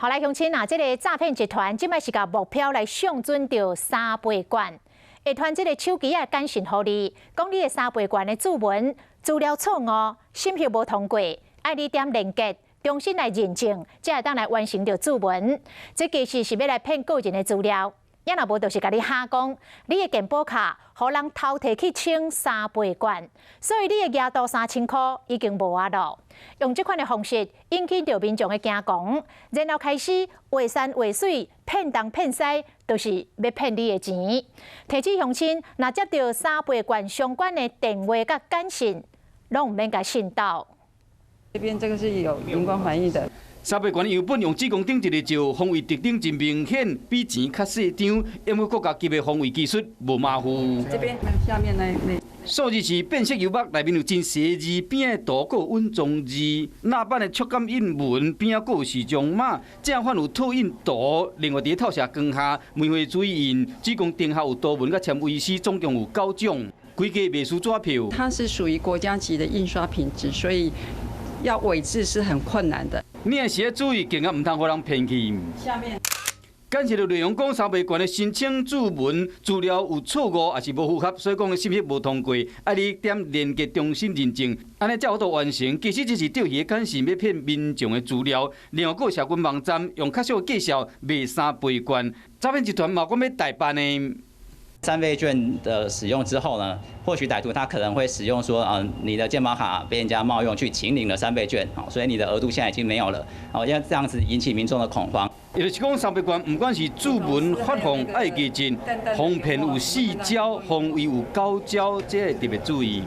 好來，鄉親啊，這个詐騙集團這擺是共目標來相準著三倍券，會傳這个手機仔簡訊予你，講你的三倍券的注文資料錯誤，審核無通過，愛你點連結重新來認證，才會當來完成著注文。這其實是欲來騙個人的資料，抑若無就是共你嚇講，你的健保卡予人偷提去請三倍券，所以你的額度3000箍已經無啊囉。用這款的方式引起著民眾的驚惶，然後開始畫山畫水騙東騙西，就是欲騙你的錢。提醒鄉親，若接著三倍券相關的電話佮簡訊，攏毋免共信到。這邊這個是有熒光反應的。三倍券樣本用子宮頂一个照，防偽特徵真明顯，比錢較細張，毋過國家級的防偽技術無馬虎。這邊下面那數字是變色油墨，內面有真細字，邊的圖閣有隱藏字，鈉版的觸感印紋，邊仔閣有時鐘碼，正反有套印圖。另外佇透射光下，玫瑰水印，子宮頂下有圖文佮纖維絲，總共有九種，規家袂輸紙票。它是屬於國家級的印刷品質，所以要偽製是很困難的。你也是要注意，更加毋通予人騙去。下面。簡訊的內容講三倍券的申請注文資料有錯誤，抑是無符合，所以講審核無通過，愛你點連結重新認證，按呢才有法度完成。其實這是釣魚的簡訊，欲騙民眾的資料。另外，閣有社群網站用較俗的介紹賣三倍券，詐騙集團嘛講欲代辦呢。三倍券的使用之後呢，或許歹徒他可能會使用說，你的健保卡被人家冒用去請領了三倍券，所以你的額度現在已經沒有了，哦，要這樣子引起民眾的恐慌。也就是講，三倍券毋管是注文發放愛記真，防騙有四招，防偽有九招，這個特別注意。